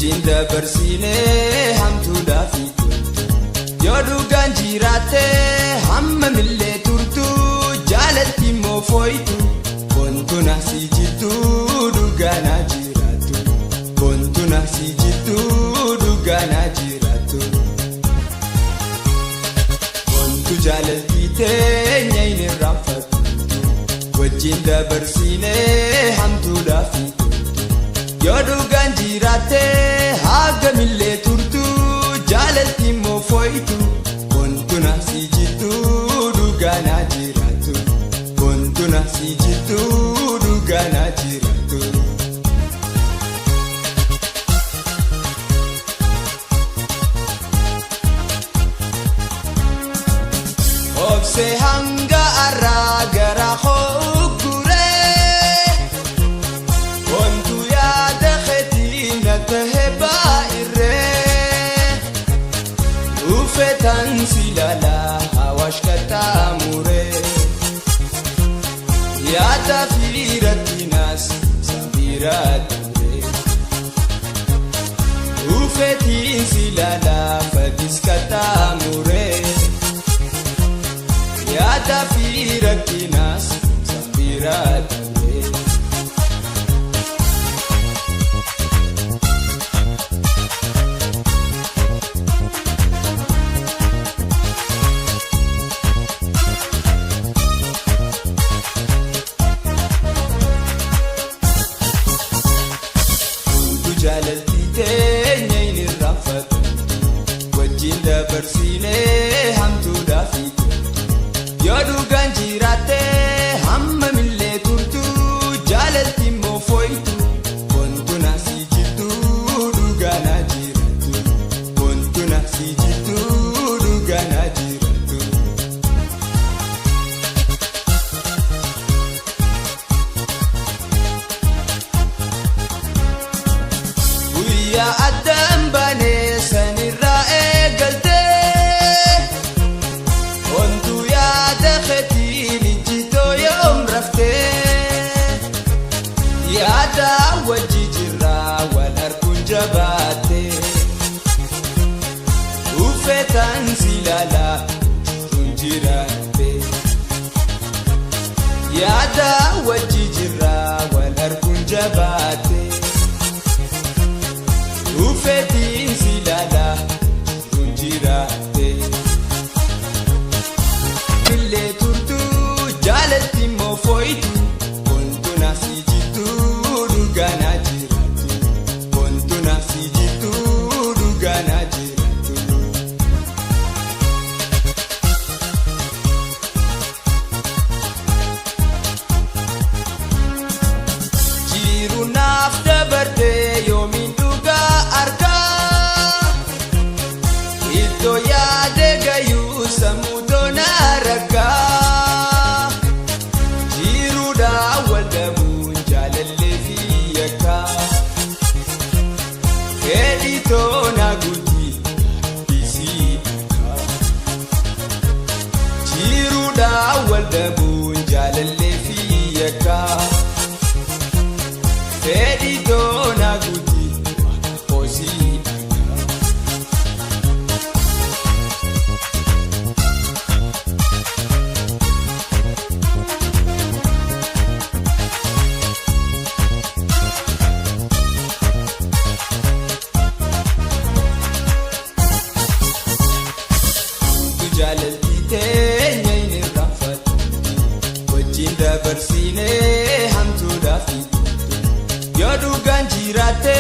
Wajjin dabarsinee hamtuudhaa fi toltu. Yoo dhugaan jiraatte hammamillee turtu, jaalatti immoo fooytu. Bontuna si jittuu dhugaanaa jiraattu. Bontuna si jittuu dhugaanaa jiraattu. Bontu jaalaltii teenya hin irraanfattu. Wajjin dabarsinee hamtuudhaa fi toltu. Yoo dhugaan jiraatte hagamillee turtu, jaalatti immoo fooytu. Bontuna si jittuu dhugaanaa jiraattu. Bontuna si jittuu dhugaanaa jiraattu. Obsee hanga har'aa gara hooguree, Bontu yaada keetii na tahe baay'irree. Ufetan si ilaalaa hawaash qaxxaamuree, Yaada fi rakkinaas sambiira dabree. Ufetiin si ilaalaa fadis qaxxaamuree, Yaada fi rakkinaas sambiira dabree. Hunduu jaalaltii teenya hin irraanfatamtu. Wajjin dabarsinee hamtuudhaa fi toltu. Yoo dhugaan jiraatte hammamillee turtu, jaalatti immoo fooytu. Bontuna si jittuu dhugaanaa jiraattu. Bontuna si jittuu dhugaanaa jiraattu. Guyyaa addaan baanee sanirraa eegaltee, Bontuu yaada keetiin ijjitoo yoom raftee. Yaada wajji jirraa wal harkuun jabaattee, Uffetaan si ilaalaa jiruun jiraatte. Yaada wajji jirraa wal harkuun jabaattee, Uffetiin si ilaalaa jiruun jiraatte. Illee turtu jaalatti immoo fooytu. Bontuna si jittuu dhugaanaa jiraattu. Bontuna si jittuu dhugaanaa jiraattu. Jiru naaf dabartee yoomiin dhugaa argaa. Iddoo yaade gayyuu sammuu toonaa rakkaa. Jiruudhaa wal dhabuun jaalallee fi yakkaa. Fedhii toonaa guutii dhiisii harkaa. Jiruudhaa wal dhabuun jaalallee fi yakkaa. Fedhii toonaa guutii hosii harkaa. Hunduu jaalaltii teenya hin irraanfatamtu. Wajjin dabarsinee hamtuudhaa fi toltu. Yoo dhugaan jiraatte